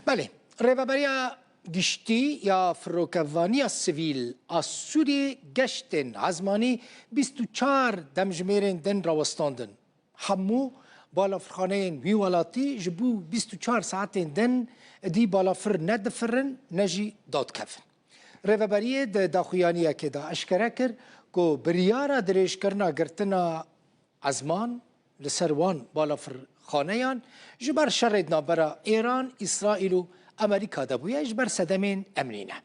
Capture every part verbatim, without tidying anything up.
Belê, Rêveberiya Giştî ya Firokevaniya Sivîl a Sûriyê geştên ezmanî bîst û çar demjimêrên din rawestandin. Hemû balafirxaneyên wî welatî ji bo bîst û çar saetên din dî balafir ne difirin ne jî dadikevin. Rêveberiyê di daxuyaniyekê de eşkere kir ku biryara dirêjkirina girtina ezman li ser wan balafirxaneyan ji ber şerê di navbera Êran, Îsraîl û Amerîka de bûye ji ber sedemên emnî ne.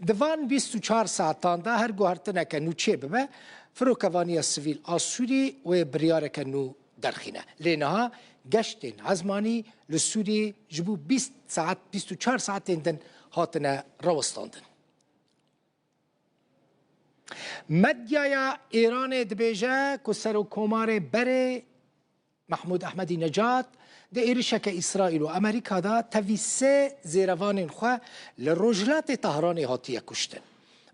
Di van bîst û çar saetan de her guhertineke nû çêbibe, Firokevaniya Sivîl a Sûrî wê biryareke nû derxîne. Lê niha geştên ezmanî li Sûriyê ji bo bîst saet, bîst û çar saetên din hatine rawestandin. Medyaya Îranê dibêje ku Serokkomarê berê Mehmûd Ehmedî Necad di êrişeke Îsraîl û Amerîka de tevî sê zêrevanên xwe li rojhilatê Tehranê hatiye kuştin.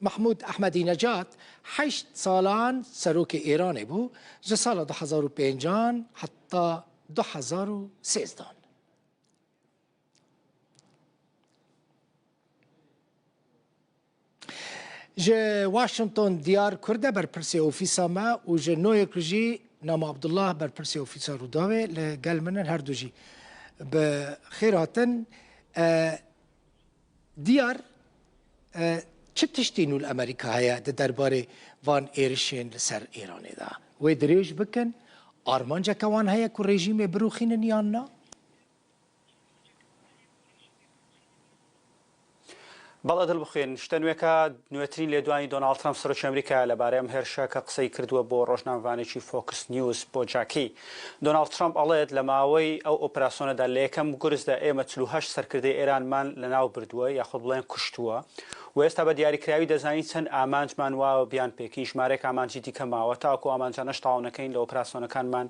Mehmûd Ehmedî Necad heşt salan serokê Îranê bû, ji sala du hezar û pêncan heta du hezar û sêzdan. Ji Washington Diyar Kurde berpirsê ofîsa me û ji New York jî Nama Abdullah berpirsê ofîsa Rûdawê li gel min in, her du jî bi xêr hatin. E, Diyar, e, çi tiştî nû li Amerîka heye di derbarê van êrişên li ser Îranê de? Wê dirêj bikin, armanceke wan heye ku rejîmê birûxînin yan na? بەڵێ دڵبخوێن، شتە نوێکە، نوێترین لێدوانی دۆناڵد ترەمپ سەرۆکی ئەمریکایە لەبارەی ئەم هێرشە کە قسەی کردووە بۆ ڕۆژنامەوانێکی فۆکس نیوز بۆ جاکی. دۆناڵد ترەمپ ئەڵێت لە ماوەی ئەو ئۆپراسیۆنەدا لە یەکەم گورزدا ئێمە چل و هەشت سەرکردەی ئێرانمان لە ناو بردووە یاخود بڵێن کوشتووە و ئێستا بە دیاریکراوی دەزانین چەند ئامانجمان واوە بیان پێکین، ژمارەیەک ئامانجی دیکە ماوە تاوەکو ئامانجانەش تاو نەکەین لە ئۆپراسیۆنەکانمان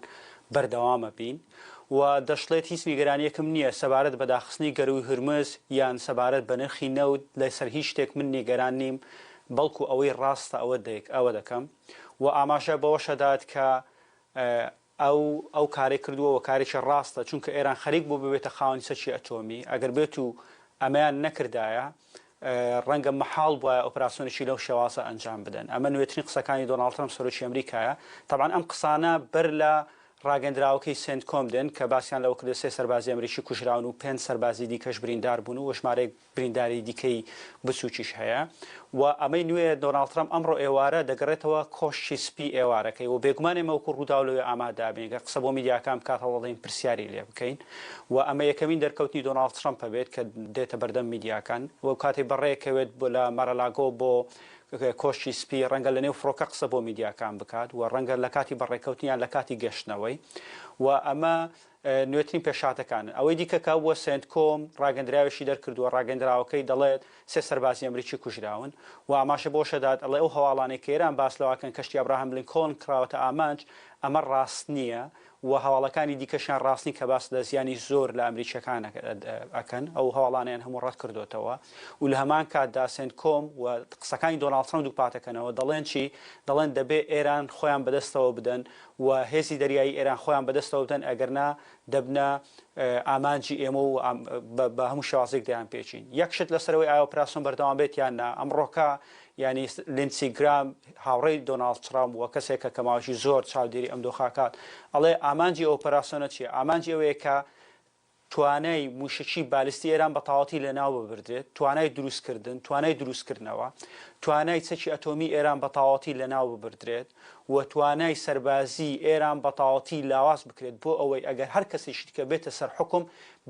بەردەوامە بین و دەشڵێت هیچ نیگەرانیەکم نییە سەبارەت بە داخستنی گەروی هورمز یان سەبارەت بە نرخی نەوت، لەسەر هیچ شتێک من نیگەران نیم، بەڵکو ئەوەی ڕاستە ئەوە دەیک ئەوە دەکەم و ئاماژە بەوەشەدات کە ئەو ئەو کارەی کردووە و کارێکی ڕاستە، چونکە ئێران خەریک بوو ببێتە خاوەنی چەکی ئەتۆمی، ئەگەر بێت و ئەمەیان نەکردایە، ڕەنگە مەحاڵ بوایە ئۆپراسیۆنێکی لەو شێوازە ئەنجام بدەن. ئەمە نوێترین قسەکانی دۆناڵد ترەمپ سەرۆکی ئەمریکایە. تەبعەن ئەم قسانە بەر لە ڕاگەندراوەکەی سێنت کۆم دێن کە باسیان لەوە کردە سێ سەربازی ئەمریکی کوژراون و پێنج سەربازی دیکەش بریندار بوون و ژمارەیەک برینداری دیکەی بچووکیش هەیە و ئەمەی نوێ دۆناڵد ترەمپ ئەمڕۆ ئێوارە دەگەڕێتەوە کۆشکی سپی ئێوارەکەی و بێگومان ئێمە وەکو ڕووداو لەوێ ئامادە دابین، ئەگەر قسە بۆ میدیاکان بکات هەوڵدەین پرسیاری لێ بکەین و ئەمە یەکەمین دەرکەوتنی دۆناڵد ترەمپە بێت کە دێتە بەردەم میدیاکان و کاتێ بەڕێکەوێت بۆ لە مارەلاگۆ بۆ کۆشکی سپی ڕەنگە لە نێو فڕۆکە قسە بۆ میدیاکان بکات و ڕەنگە لە کاتی بەڕێکەوتنیان لە کاتی گەشتنەوەی و ئەمە نوێترین پێشهاتەکانن. ئەوەی دیکە کە بووە سێنت کۆم ڕاگەندراوێکی دەرکردووە، ڕاگەندراوەکەی دەڵێت سێ سەربازی ئەمریکی کوژراون و ئاماژە بۆشەدات ئەڵێ ئەو هەواڵانەی کە ئێران باس لەواکەن کەشتی ئەبراهام لینکۆڵن کراوەتە ئامانج، ئەمە ڕاست نییە و هەواڵەکانی دیکەشیان ڕاستنی کە باس لە زیانی زۆر لە ئەمریکیەکان ئەکەن. ئەو هەواڵانیان هەموو ڕەت کردوتەوە و لە هەمان کاتدا سێنت کۆم و قسەکانی دۆناڵد ترەمپ دووپاتەکەنەوە، دەڵێن چی؟ دەڵێن دەبێ ئێران خۆیان بەدەستەوە بدەن و هێزی دەریایی ئێران خۆیان بەدەستەوە بدەن، ئەگەرنا دەبنە ئامانجی ئێمە و بە هەموو شێوازێک دەیان پێچین. یەک شت لەسەرەوەی ئایا ئۆپراسیۆن بەردەوام بێت یان نا، ئەمڕۆکە یعنی لینسی گرام هاوڕێی دۆناڵد ترامپ و کەسێکە کە ماوەشی زۆر چاودێری ئەم دۆخاکات ئەڵێ ئامانجی ئۆپراسیۆنە چیە؟ ئامانجی ئەوەیە کە توانای موشکی بالیستی ئێران بە تەواوەتی لە ناو ببردرێت، توانای دروستکردن، توانای دروستکردنەوە، توانای چەکی ئەتۆمی ئێران بە تەواوەتی لە ناو ببردرێت و توانای سەربازی ئێران بە تەواوەتی لاواز بکرێت، بۆ ئەوەی ئەگەر هەر کەسێکی دیکە بێتە سەر حکم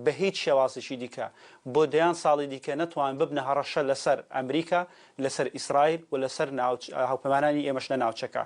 بە هیچ شێوازێکی دیکە بۆ دەیان ساڵی دیکە نەتوان ببنە هەڕەشە لەسەر ئەمریکا، لەسەر ئیسرائیل و لەسەر ناوچ-، هاوپەیمانانی ئێمەش لە ناوچەکە.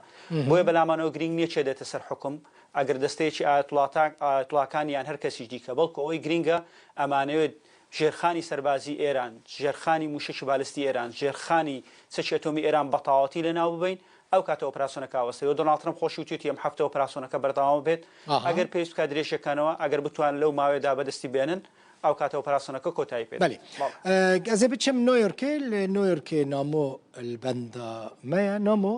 بۆیە بەلامانەوە گرنگ نییە چێ دێتە سەر حکم، ئەگەر دەستەیەکی ئایەتوڵاتان-، ئایەتوڵاکان یان هەر کەسی دیکە، بەڵکو ئەوەی گرنگە ئەمانەوێت ژێرخانی سەربازی ئێران، ژێرخانی موشکی بالستی ئێران، ژێرخانی چەکی ئەتۆمی ئێران بە تەواوەتی لە ناو ببەین، ئەو کاتە ئۆپراسیۆنەکە ئاوەستەوە. دۆناڵد ترەمپ خۆشی وتوێتی ئەم هەفتە ئۆپراسیۆنەکە بەردەوام بێت. ئاها. ئەگەر پێویست بکات درێژەکانەوە، ئەگەر بتوان لەو ماوەیەدا بەدەستی بێنن، ئەو کاتە ئۆپراسیۆنەکە کۆتایی پێ بەڵێ. دێت. بەڵێ. ئە، ئەزێ بچم نۆیۆرکێ، لە نۆیۆرکێ نامۆ البەندا مەیە، نامۆ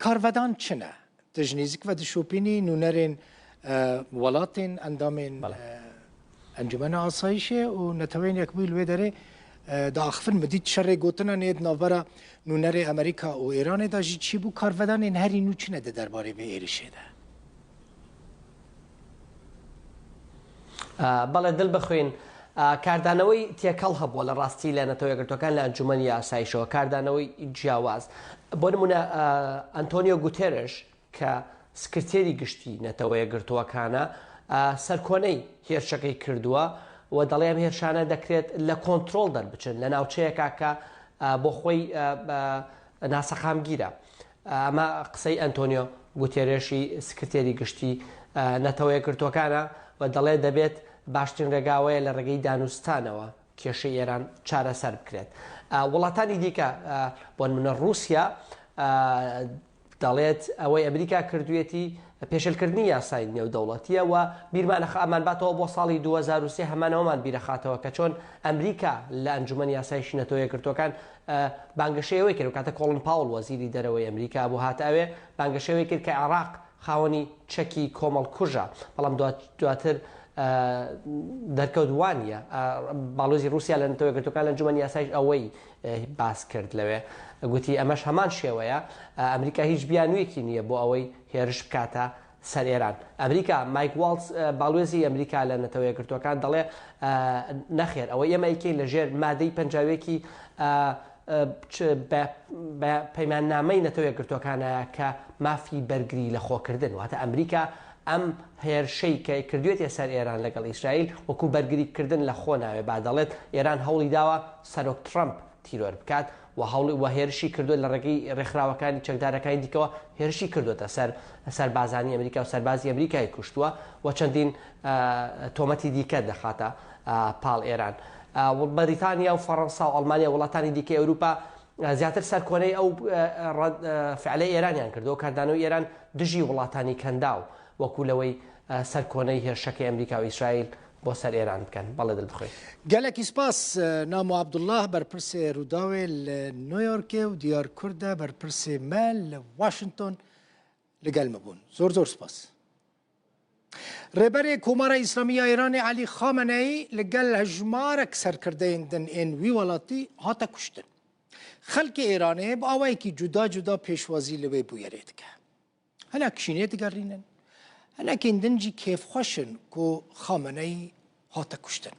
کارڤەدان چنە؟ Tijnîzik ve dişopînî nûnerên, e, welatên endamên, بەڵێ. E, Encûmena Asayîşê û Neteweyên Yekbûyî li wê derê, e, diaxifin. Min dît şerê gotinan ê di navbera nûnerê Amerîka û Îranê de jî çêbû, karvedanên herî nû çi ne di derbarê vê êrişê de? بەڵێ دڵ بخوێن. کاردانەوەی تێکەڵ هەبووە لە ڕاستی لە نەتەوە یەکگرتوەکان لە ئەنجومەنی ئاسایشەوە، کاردانەوەی جیاواز. بۆ نمونە ئەنتۆنیۆ گوتێرش کە سکرتێری گشتی نەتەوە یەکگرتووەکانە، سەرکۆنەی هێرشەکەی کردووە و دەڵێ ئەم هێرشانە دەکرێت لە کۆنترۆڵ دەربچن لە ناوچەیەکە کە بۆ خۆی ناسەقامگیرە. ئەمە قسەی ئەنتۆنیۆ گوتێرێشی سکرتێری گشتی نەتەوە یەکگرتووەکانە و دەڵێ دەبێت باشترین ڕێگاوەیە لە ڕێگەی دانوستانەوە کێشەی ئێران چارەسەر بکرێت. وڵاتانی دیکە، بۆ نمونە ڕووسیا، دەڵێت ئەوەی ئەمریکا کردوویەتی پێشێلکردنی یاسای نێودەوڵەتیە و بیرمانەخ ئەمان باتەوە بۆ ساڵی دوو هەزار و سێ هەمانەوەمان بیرەخاتەوە کە چۆن ئەمریکا لە ئەنجومەنی یاسایشی نەتەوە یەکگرتووەکان بانگەشەی ئەوەی کرد و کاتە کۆڵن پاوڵ وەزیری دەرەوەی ئەمریکا بۆ هاتە ئەوێ بانگەشەی ئەوەی کرد کە عێراق خاوەنی چەکی کۆمەڵکوژە، بەڵام دواتر دەرکەوت وانە. باڵوێزی رووسیا لە نەتەوە یەکگرتووەکان لە ئەنجومەنی یاسایش ئەوەی باس کرد لەوێ، گوتی ئەمەش هەمان شێوەیە، ئەمریکا هیچ بیانوویەکی نییە بۆ ئەوەی هێرش بکاتە سەر ئێران. ئەمریکا، مایک واڵز، باڵوێزی ئەمریکا لە نەتەوە یەکگرتووەکان دەڵێ نەخێر، ئەوەی ئێمە ئەیکەین لە ژێر مادەی پەنجاوێکی پەیماننامەی نەتەوە یەکگرتووەکانە کە مافی بەرگری لە خۆکردن، واتە ئەمریکا ئەم هێرشەی کە کردوێتە سەر ئێران لەگەڵ ئیسرائیل وەکو بەرگریکردن لە خۆ ناوێ، با دەڵێت ئێران هەوڵی داوە سەرۆک ترەمپ تیرۆر بکات و هەوڵی و هێرشی کردووە لە ڕێگەی ڕێکخراوەکانی چەکدارەکانی دیکەوە هێرشی کردووەتە سەر سەربازانی ئەمریکا و سەربازی ئەمریکای کوشتووە و چەندین تۆمەتی دیکە دەخاتە پاڵ ئێران. بەریتانیا و فەڕەنسا و ئەڵمانیا و وڵاتانی دیکەی ئەوروپا زیاتر سەرکۆنەی ئەو فعلەی ئێرانیان کردووە، کاردانەوەی ئێران دژی وڵاتانی کەنداو وەکو لەوەی سەرکۆنەی هێرشەکەی ئەمریکا و ئیسرائیل بۆ سەر ئێران بکەن. بەڵێ دڵ بخۆی. گەلەکی سپاس. نامۆ عەبدوڵڵاه، بەرپرسێ ڕووداوێ لە نۆیۆرکێ و دیار کوردە، بەرپرسێ مە لە واشنتۆن لەگەل مە بوون. زۆر زۆر سپاس. ڕێبەرێ کۆمارە ئیسلامی یا ئێرانێ عەلی خامەنەیی لەگەل هەژمارەک سەرکردەیەن دن ên wî welatî hate kuştin. Xelkê Êranê bi awayekî cuda cuda pêşwazî li wê bûyerê dike. Hinek şînê digerînin, hinekên din jî kêfxweş in ku Xameneyî hate kuştin.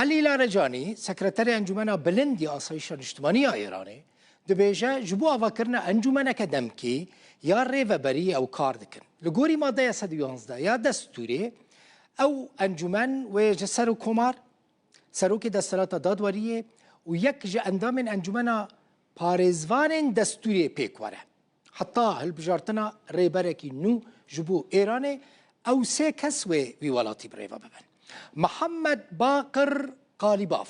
Elî Larecanî, sekreterê Encûmena Bilind ya Asayîşa Niştimanî ya Îranê, dibêje, ji bo avakirina encûmeneke demkî ya rêveberî ew kar dikin. Li gorî madeya sed û yanzdeh ya destûrê, ew encûmen wê ji Serokkomar, Serokê Desthilata Dadweriyê û yek ji endamên Encûmena Parêzvanên Destûrê pêk were. Heta hilbijartina rêberekî nû ji bo Êranê, ew sê kes wê wî welatî bi rêve bibin. Mihemed Baqir Qalîbaf,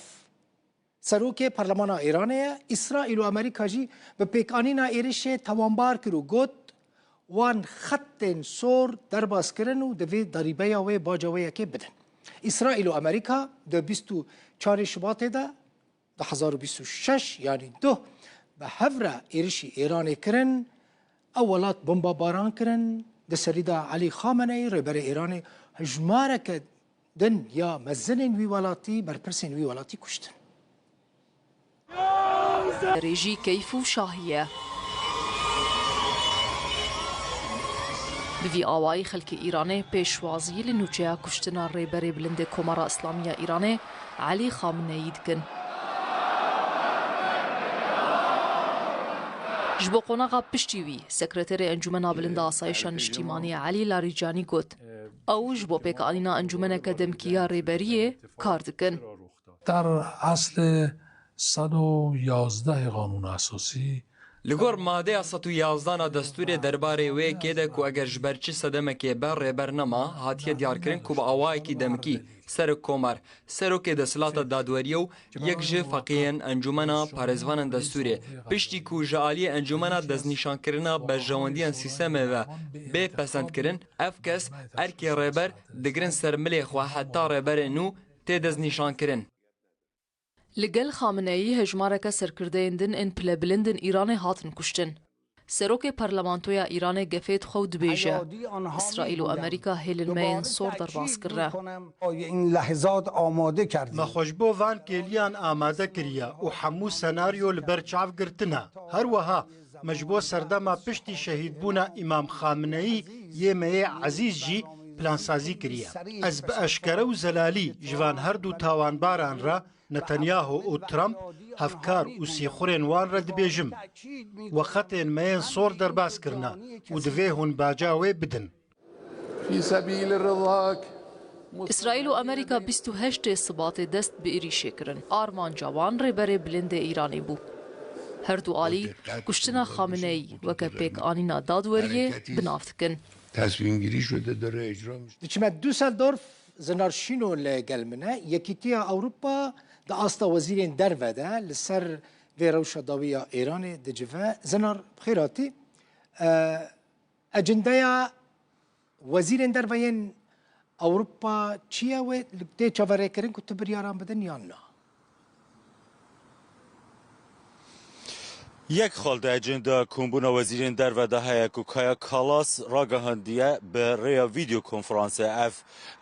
serokê Parlemana Êranê ye, Îsraîl û Amerîka jî bi pêkanîna êrişê tewanbar kir û got, wan xetên sor derbas kirin û divê darîbeya wê baca wê yekê bidin. Îsraîl û Amerîka di bîst û çarê Şibatê de du hezar û bîst û şeş, yanî duh, bi hev re êrişî Êranê kirin, ew welat bombabaran kirin, di serî de Elî Xameneyî, rêberê Êranê, hejmareke din ya mezinên wî welatî, berpirsên wî welatî kuştin. Rêjî keyf û şahî ye. Bi vî awayî xelkê Îranê pêşwazî li nûçeya kuştina rêberê bilindê Komara Îslamî ya Îranê Elî Xameneyî dikin. Ji bo qonaxa piştî wî, Sekreterê Encûmena Bilind a Asayişa Niştîmanî Elî Larîcanî got, ew ji bo pêkanîna encûmeneke demkî ya rêberiyê kar dikin. در اصل صد و یازده قانون اساسی Li gor madeya sed û yazdan a destûrê derbarê wê yekê de ku eger ji ber çi sedemekê be rêber nema, hatiye diyarkirin ku bi awayekî demkî Serok Komar, Serokê Desthilata Dadweriyê û yek ji feqîhên Encûmena Parêzvanên Destûrê, piştî ku ji aliyê Encûmena Destnîşankirina Berjewendiyan Sîstemê ve bê pesendkirin, ev kes erkê rêber digirin ser milê xwe heta rêberê nû tê destnîşankirin. Li gel Xameneyî hejmareke serkirdeyên din ên pilebilind in Îranê hatin kuştin. Serokê Parlamentoya Îranê gefê dixwe û dibêje, Îsraîl û Amerîka hêlên me yên sor derbas kirine. Me xwe ji bo van kêliyan amade kiriye û hemû senaryo li ber çav girtine. Her wiha me ji bo serdema piştî şehîdbûna Îmam Xameneyî yê me yê ezîz jî plansazî kiriye. Ez bi eşkere û zelalî ji van her du tawanbaran re, Netanyahu û Trump, hevkar û sîxurên wan re dibêjim, we xetên me yên sor derbas kirine û divê hûn baca wê bidin. في سبيل رضاك. Îsraîl û Amerîka bîst û heştê Sibatê dest bi êrîşê kirin. Armanca wan rêberê bilind ê Îranê bû. Her du alî kuştina Xameneyî weke pêkanîna dadweriyê bi nav dikin. تصمیم گیری شده داره اجرا میشه. Diçime Düsseldorf, Zinar Şîno li gel min e. Yekîtiya Ewropa di asta wezîrên derve de li ser vê rewşa dawî ya Êranê dicive. Zinar, bi xêr hatî. E, Ecindeya wezîrên derve yên Ewropa çi ye wê tê çaverêkirin ku tu biryaran bidin yan na? Yek xal di ecênda kombûna wezîrên derve de heye ku Kaya Kalas ragihandiye bi rêya vîdeo konferansê ev,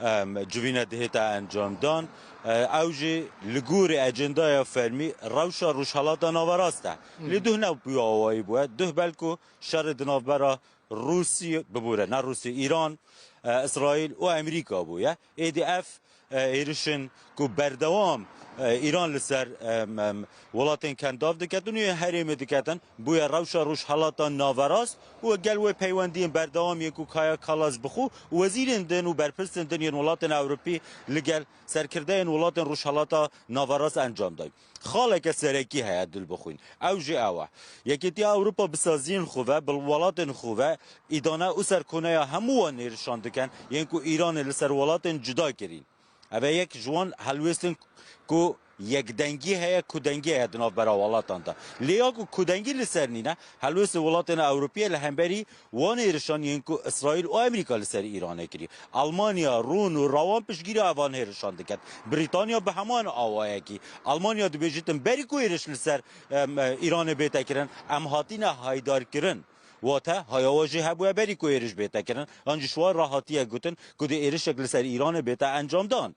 em, civîne dihête encamdan. E, ew jî li gorî ecêndaya fermî rewşa Rojhelata Naverast e. Lê duh ne bi awayî bûye. Duh belku şerê di navbera Rûsî, bibûre, ne Rûsî, Îran, e, Îsraîl û Amerîka bûye. Êdî ev, e, êrişin ku berdewam, e, Îran li ser, em, em, welatên kendav diketin û yên herêmê diketin, bûye rewşa Rojhelata Naverast û gel wê peywendiyên berdewam yên ku Kaya Kalas bi xwe û wezîrên din û berpirsên din yên welatên Ewropî li gel serkirdeyên welatên Rojhelata Naverast encam dayî. Xaleke serekî heye dil bixwîn. Ew jî ew e. Yekîtiya Ewropa bi saziyên xwe ve, bi welatên xwe ve îdane û serkoneya hemû wan nêrişan dikin, yên ku Îranê li ser welatên cuda kirîn. Ev e yek ji wan helwêstin ku yekdengî heye, kudengî heye di navbera welatan de. Lê ya ku kudengî li ser nîne, helwêstê welatên Ewropî ye li hemberî wan êrişan yên ku Îsraîl û Amerîka li ser Îranê kirî. Almanya rûn û rewan piştgîriya evan hêrişan diket. Brîtanya bi heman awayekî. Almanya dibêjîtin berî ku êriş li ser, em, e, Îranê bête kirin, em hatine haydarkirin. Wate haya we jî hebûye berî ku êriş bête kirin, yan jî ji wan re hatiye gotin ku dê êrişek li ser Îranê bête encamdan.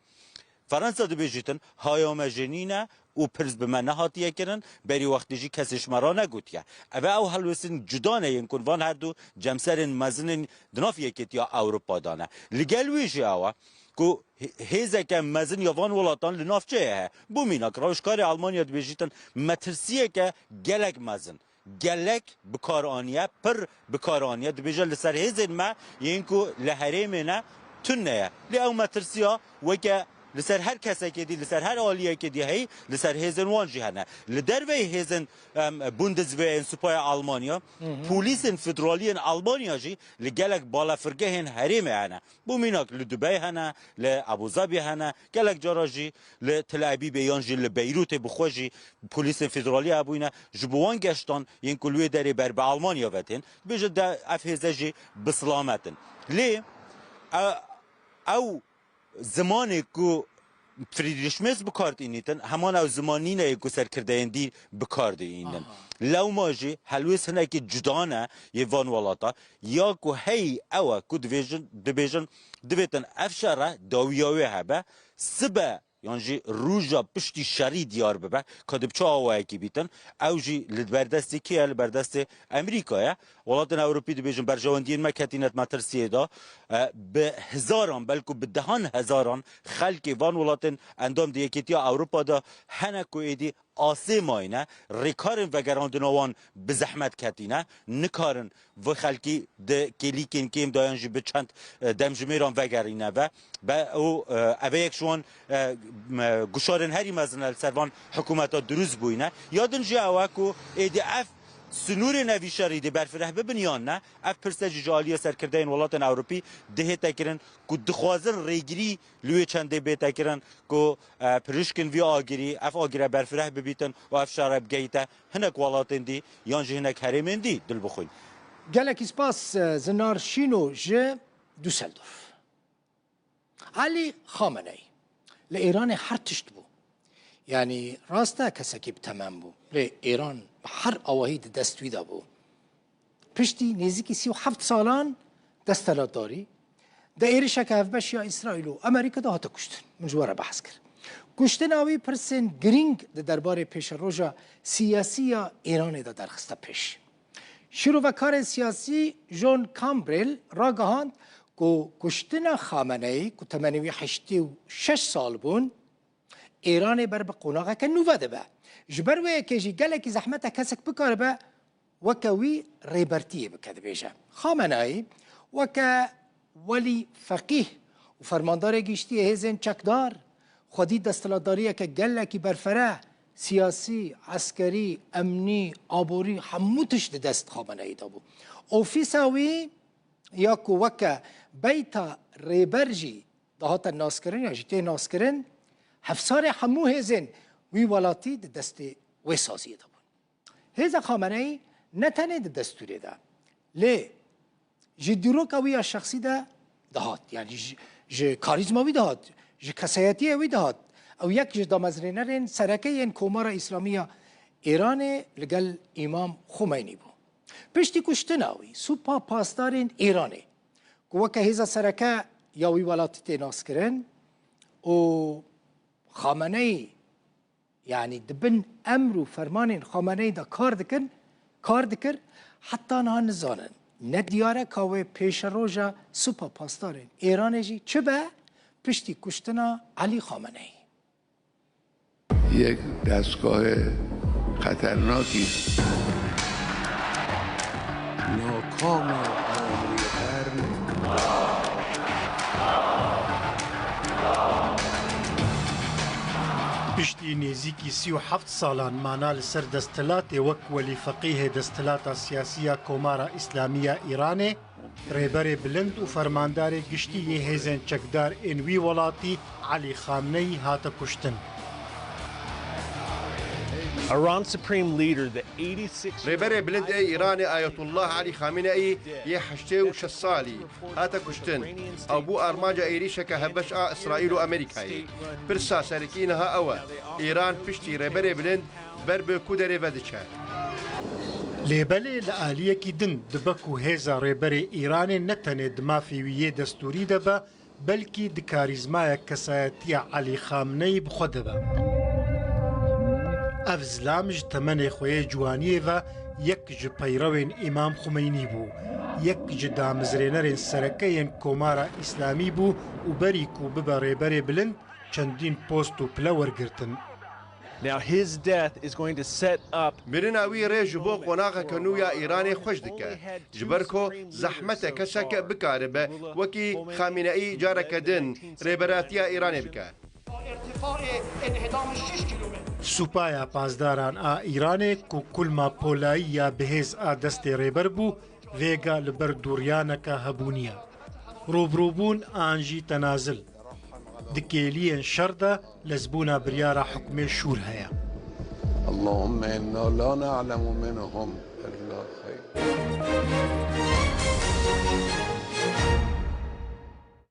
Ferensa dibêjîtin haya me jê nîne û pirs bi me nehatiye kirin, berî wextî jî kesê ji me re negotiye. Ev e ew helwêstin cuda ne yên ku van her du cemserên mezin ên di nav Yekêtiya Ewropa de ne. Li gel wê jî ew e ku hê-, hêzeke mezin ya van welatan li navçeyê heye. Bo mînak, rewşkarê Almanya dibêjîtin metirsiyeke gelek mezin. Gelek bi kar aniye, pir bi kar aniye. Dibêje li ser hêzên me yên ku li herêmê ne tune ye. Lê ew metirsiya weke li ser her kesekê dî, li ser her aliyekê dî heyî, li ser hêzên wan jî hene. Li derveyî hêzên, em, Bundeswehr yên supaya Almanya, polîsên federaliyên Almanya jî li gelek balafirgehên herêmê hene. Bo mînak li Dubey hene, li Abu Zabî hene, gelek cara jî li Tel Ebîbê yan jî li Beyrûtê bi xwe jî polîsên federalî hebûyne. Ji bo wan geştan yên ku li wê derê ber bi Almanya ve tên, dibêje de ev hêze jî bi silamet in. Lê, e, ew zimanê ku Friedrich Merz bi kar tînîtin, heman ew ziman nîne yê ku serkirdeyên dî bi kar diînin. Lewma jî helwêst hinekî cuda ne yê van welata. Ya ku heyî ew e ku dibêjin, dibêjin, divêtin ev şer e, dawiya wê hebe, sibe yan jî roja piştî şerî diyar bibe, ka di bi çi awayekî bîtin, ew jî li ber destê kê ye? Li ber destê Amerîka ye. Welatên Ewropî dibêjin berjewendiyên me ketîne di metirsiyê de. E, bi hezaran, belku bi dehan hezaran xelkê van welatên endam di Yekêtiya Ewropa de hene ku êdî asê mayîne, rêkarên vegerandina wan bi zehmet ketîne, nikarin vê xelkî di kêlîkên kêm de yan jî bi çend, e, demjimêran vegerîne ve. Be û, e, ev e yek ji wan, e, me, guşarên herî mezin e li ser van hikûmeta dirûst bûyîne. Ya din jî ew e ku êdî ev sinûrên evî şerî dê berfireh bibin yan ne, ev pirse jî ji aliyê serkirdeyên welatên Ewropî dihête kirin ku dixwazin rêgirî li wê çendê bête kirin ku, e, pirişkên vî agirî, ev agire berfireh bibîtin û ev şere bigehîte hinek welatên dî yan jî hinek herêmên dî dil bixwîn. Gelekî spas, e, Zinar Şîno ji Düsseldorf. Elî Xameney li Îranê her tişt bû. Yanî rast e kesekî bi temem bû. Lê Îran bi her awahî di dest wî de bû. piştî nêzîkî sî û heft salan desthilatdarî, di êrişeke hevbeş ya Îsraîl û Amerîka de hate kuştin. Min ji we re behs kir. Kuştina wî pirsên girîng di derbarê pêşeroja siyasî ya Îranê de derxiste pêş. Şîrovekarên siyasî John Campbell ragihand ku kuştina Xameneyî, ku temenê wî heştê û şeş sal bûn, Îranê ber bi qonaxeke nû ve dibe. Ji ber wê yekê jî gelekî zehmet e kesek bikaribe weke wî rêbertiyê bike, dibêje. Xamenayî weke welî feqîh û fermandarê giştî yê hêzên çekdar, xwedî desthilatdariyeke gelekî berfireh, siyasî, eskerî, emnî, aborî, hemû tişt di dest Xameneyî de bû. Ofîsa wî ya ku weke beyta rêber jî dihate naskirin ya jî tê naskirin, hevsarê hemû hêzên wî welatî di destê wê saziyê de bûn. Hêza Xameneyî ne tenê di destûrê de, lê ji dîroka wî ya şexsî de dihat. Yanî ji, ji karîzma wî dihat, ji kesayetiyê wî dihat. Ew yek ji damezrênerên sereke yên Komara Îslamî ya Îranê li gel Îmam Xumeynî bû. Piştî kuştina wî, Supa Pasdarên Îranê, ku weke hêza sereke ya wî welatî tê naskirin û Xameneyî, yanî di bin emr û fermanên Xameneyî de kar dikin, kar dikir, heta niha nizanin. Ne diyar e ka wê pêşeroja Supa Pasdarên Îranê jî çi be piştî kuştina Elî Xameneyî. یک دستگاه خطرناکی است. ناکام آمری قرن. Piştî nêzîkî sî û heft salan mana li ser desthilatê wek welî feqîhê desthilata siyasî ya Komara Îslamî ya Îranê, Rêberê Bilind û Fermandarê Giştî yê Hêzên Çekdar ên wî welatî Elî Xamneyî hate kuştin. Iran's Supreme Leader, the eighty-six Rêberê Bilind ê Îranê Ayetullah Elî Xameneî yê heştê û şeş salî hate kuştin. Ew bû armanca êrîşeke hevbeş a Îsraîl û Amerîkayê. Pirsa serekî niha ew e, Îran piştî Rêberê Bilind ber bi ku derê ve diçe? Lê belê li aliyekî din dibe ku hêza Rêberê Îranê ne tenê di mafê wî yê destûrî de be, belkî di karîzmaya kesayetiya Elî Xamneyî bi xwe de be. Ev zilam ji temenê xwe yê ciwaniyê ve yek ji peyrewên Îmam Xumeynî bû, yek ji damizrênerên sereke yên Komara Îslamî bû û berî ku bibe Rêberê Bilind, çendîn post û pile wergirtin. Now his death is going to set up Mirina wî rê ji bo qonaxeke nû ya Îranê xweş dike. Ji ber ku zehmet e kesek bikaribe wekî Xameneî careke din rêberatiya Îranê bike. Supaya Pasdaran a Îranê ku kulma polayî ya bihêz a destê rêber bû, vêga li ber dûriyaneke hebûnî ye. Rûbirûbûn an jî tenazil. Di kêliyên şer de lezbûna biryara hukmê şûr heye. اللهم إنا لا نعلم منهم إلا خير.